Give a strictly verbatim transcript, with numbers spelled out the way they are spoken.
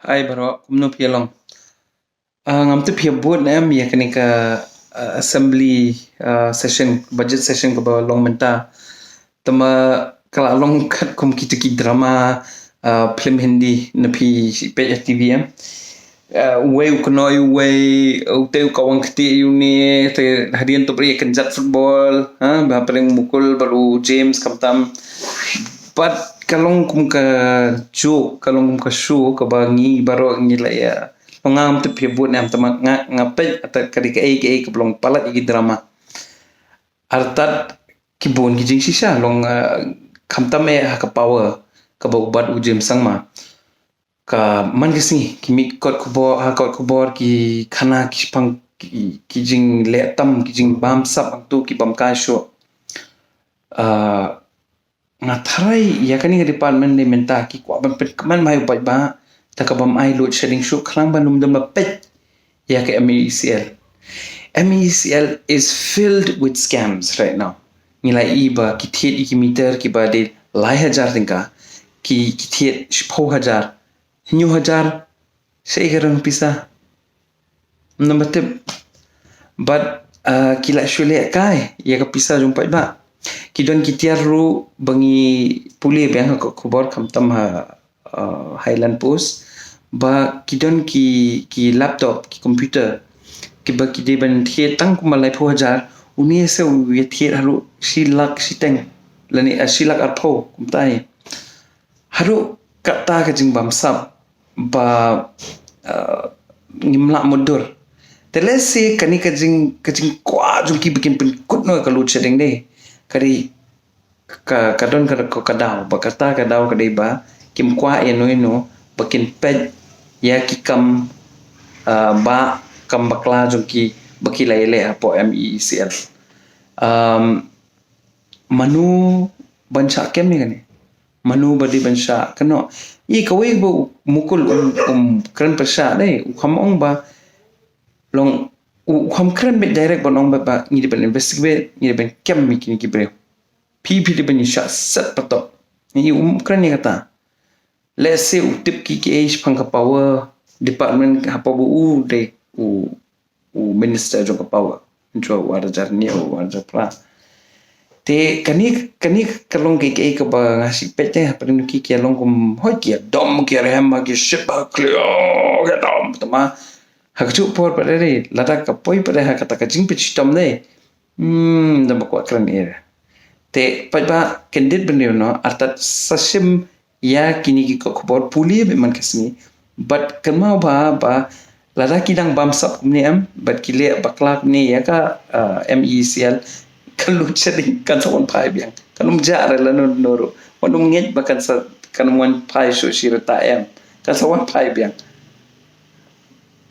Hai baroh, kumno phi ïa long? Ah, ngam tip phi ïa bud ne em ïa kane ka, ah, assembly, ah, session, budget session kaba long mynta. Te ma ka la long katkum kita ki drama, ah, film Hindi na phi peit ha T V em. Ah, uwei u kynnoh ïa uwei, uwei u kawang kti ïa une, te hadien to bri kynjat football, ha, ba pyrshah Mukul bad u James khamtam. Bad ka long kum ka joke, ka long kum ka show kaba ngi baroh ngi la ïa. Long ngam tip phi ïa bud ne em, te ma nga, nga peit ata ka dei kaei kaei kaba long palat ïa ki drama. Artat ki bun ki jingshisha long, ah, khamtam eh ha ka Power kaba u bat u James Sangma. Ka man ka sngi ki mih kot khubor, ha kot khubor ki khana ki shipang ki, ki jingleh tam, ki jingbamsap hangtu ki bam kai shuh. Ah, nga tharai ïa kane ka department ne mynta ki kwah ban pynkmen mai u paidbah, ta ka bam ai load shedding shuh khnang ban ym don ba peit ïa ka M E E C L. M E E C L is filled with scams right now. Ngi la i ba ki thied ïa ki meter kiba dei lai hajar tyngka, ki, ki thied shiphew hajar, hynñiew hajar, shaei ka rang pisa. Ym don ba tip. Bad, ah, ki la shu leh kai ïa ka pisa jong paidbah. Ki don ki tiar ruh ba ngi pule biang ha ka khubor khamtam ha, ah, Highland Post. Ba ki don ki, ki laptop, ki computer, kiba ki dei ban thied tang kumba laiphew hajar, une se u ïa thied haduh shi lak shiteng. Lane, ah, shi lak arphew kumta hi. Haduh katta ka jingbamsap ba, ah, ngim lah mutdur. Te lehse kane ka jing, ka jingkwah jong ki ba kin pynkut noh ïa ka load shedding de. Ka dei ka, ka don ka, ka, ka daw, ba kata ka daw ka dei ba kim kwah ïano ïano ba kin peit ïa ki kam, ah, ba kam bakla jong ki ba ki la ïaleh hapoh M E E C L. Um, mano ban shah kem ïa kane? Mano ba dei ban shah kynnoh? I kawei ba u Mukul um, um kren pyrshah dei, u kham ong ba long, u, u kham kren beit direct ban ong ba, ba ngi dei ban investigate, ngi dei ban kem ïa kine ki briew. Phi, phi dei ban ïa shah set patok. I um kren ïa kata. Lehse u tip ki, kiei shaphang ka Power Department hapoh ba u dei u, u minister jong ka Power. Jong u ar hajar hynñiew, u ar hajar phra. Te kane, kane ka long kaei kaei kaba nga shu peit te, hapdeng ki, ki long kum hoi ki ïa dom, ki ïa rhem, ki shit ba clear, ki ïa dom, te ma ha kajuh por pat de, lada ka poi pat de ha kata ka jingpynshitom de. Hmm, da ba kwah kren ïa. Te paidbah kyndit bynriew noh, artat sa shim ïa kine ki kot khubor pule beit man ka sngi. Bad kynmaw ba, ba lada ki dang bamsap kumne em, bad ki leh bakla kumne ïa ka, ah, M E E C L, ka load shedding kan sa wan phai biang. Kan ym jah re lano lano ruh. Wan ym ngeit ba kan sa, kan ym wan phai shuh shi rta em. Kan sa wan phai biang.